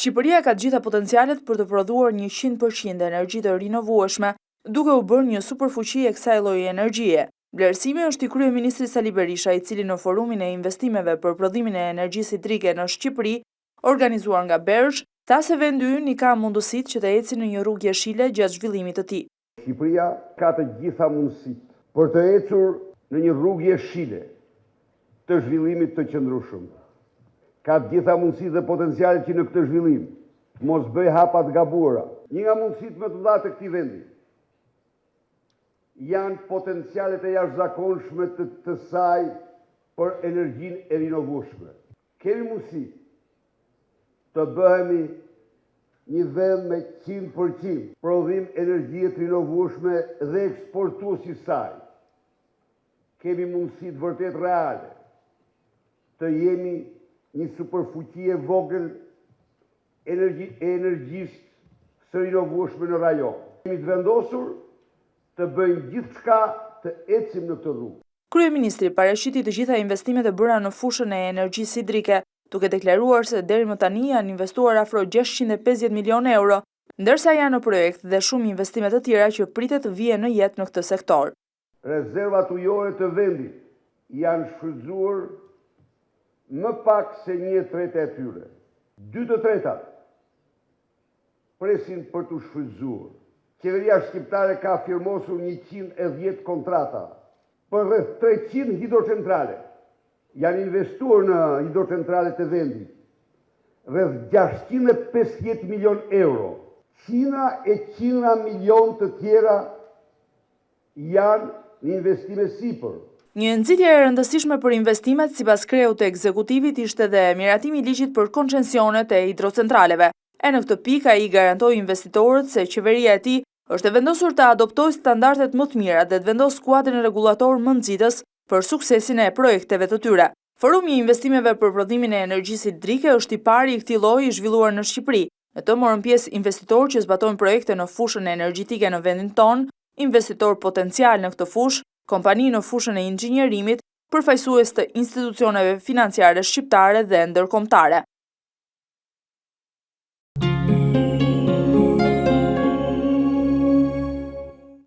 Shqipëria ka të gjitha potencialet për të prodhuar 100% energji të rinovueshme, duke u bërë një superfuqi e kësaj lloji energjie. Vlerësimi është i kryeministrit Sali Berisha, i cili në forumin e investimeve për prodhimin e energjisë hidrike në Shqipëri, organizuar nga BERZH, tha se vendi ynë i ka mundësitë që të ecë në një rrugë jeshile gjatë zhvillimit të tij. Shqipëria ka të gjitha mundësitë për të ecur në një rrugë jeshile të zhvillimit të qëndrueshëm. Ka të gjitha mundësitë dhe potencialet që në këtë zhvillim të mos bëjë hapa të gabuara. Një nga mundësitë më të mëdha të këtij vendi janë potencialet e jashtëzakonshme të, të saj për energjinë e rinovueshme. Kemi mundësi të bëhemi një vend me 100% prodhim energjie të rinovueshme dhe eksportues i saj. Kemi mundësi të vërtet reale të jemi një superfuqi e vogël energji, e energjisë së rinovueshme në rajon. Jemi të vendosur të bëjmë gjithçka të ecim në këtë rrugë. Kryeministri paraqiti të gjitha investimet e bëra në fushën e energjisë hidrike, duke deklaruar se deri më tani janë investuar afro 650 milion euro, ndërsa janë në projekt dhe shumë investime të tjera që pritet të vihen në jetë në këtë sektor. Rezervat ujore të vendit janë shfrytëzuar më pak se 1/3 e tyre. 2/3 presin për t'u shfrytëzuar. Qeveria shqiptare ka firmosur 110 kontrata për rreth 300 hidrocentrale. Janë investuar në hidrocentralet e vendit rreth 650 milion euro. Qindra e qindra milion të tjera janë në investime sipër. Një nxitje e rëndësishme për investimet sipas kreut të ekzekutivit ishte dhe miratimi i ligjit për koncesionet e hidrocentraleve. E në këtë pikë ai garantoi investitorët se qeveria e tij është e vendosur të adoptojë standardet më të mira dhe të vendosë kuadrin rregullator më nxitës për suksesin e projekteve të tyre. Forumi i investimeve për prodhimin e energjisë hidrike është i pari i këtij lloji i zhvilluar në Shqipëri. Në të morën pjesë investitorë që zbatojnë projekte në fushën energjetike në vendin tonë, investitorë potencial në këtë fushë, kompani në fushën e inxhinierimit, përfaqësues të institucioneve financiare shqiptare dhe ndërkombëtare.